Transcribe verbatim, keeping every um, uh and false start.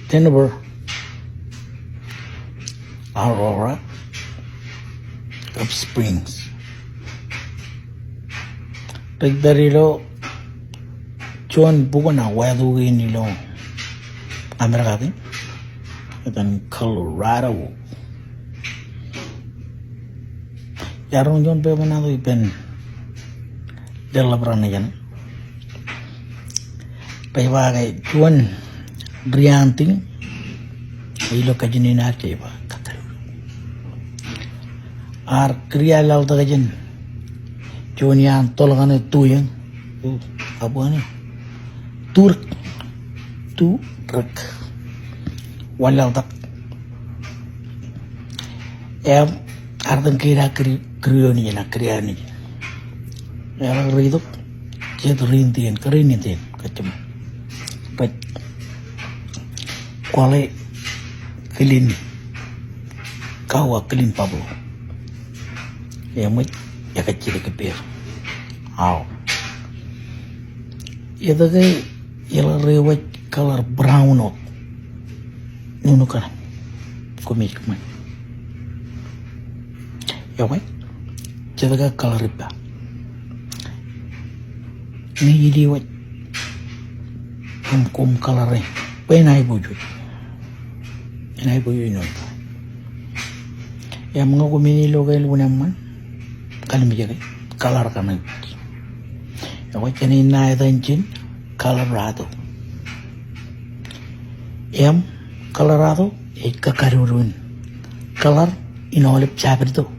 Denver, Aurora kab Springs. Rej pād ilo juon bukun wāween ilo Amerika kein, etan Colorado. Iar roñ juon pepa ṇato ippān leḷḷap raṇ ijin. Rej ba ke juon rianti ilo kajin in ad ke ba kakarudu. Ar kūr ia laḷtak jān juon iaan tolkane tuiōñ. Abwāni turk, turk. Wanlaḷtak. Im ear itōn ke ej kūr, kūr ioon ijin, kūr ioon ijin. Eḷak reitok jet rintiōn, kūr rintiōn kajjimō. Bwe kwōle kilin kawa, kilin buffalo. Eṃōj, ekajjitōk ippāer. Aō. Etke eḷak rej wōj color brown wōt? Nuknuk kaṇe. Koṃij kōṃṃan. Ekwe, jet ke color ippa. Ñe ij wōj im koṃ color e, bwe en aiboojoj. En aiboojoj ṇe. Im ñe koṃ ilo ke lukkuun eṃṃan, kallimjeke, color kaṇe. Ekwe, jenaaj ṇa etan ijin Colorado. Im Colorado ej kakadudu in color in aolep jabdewōt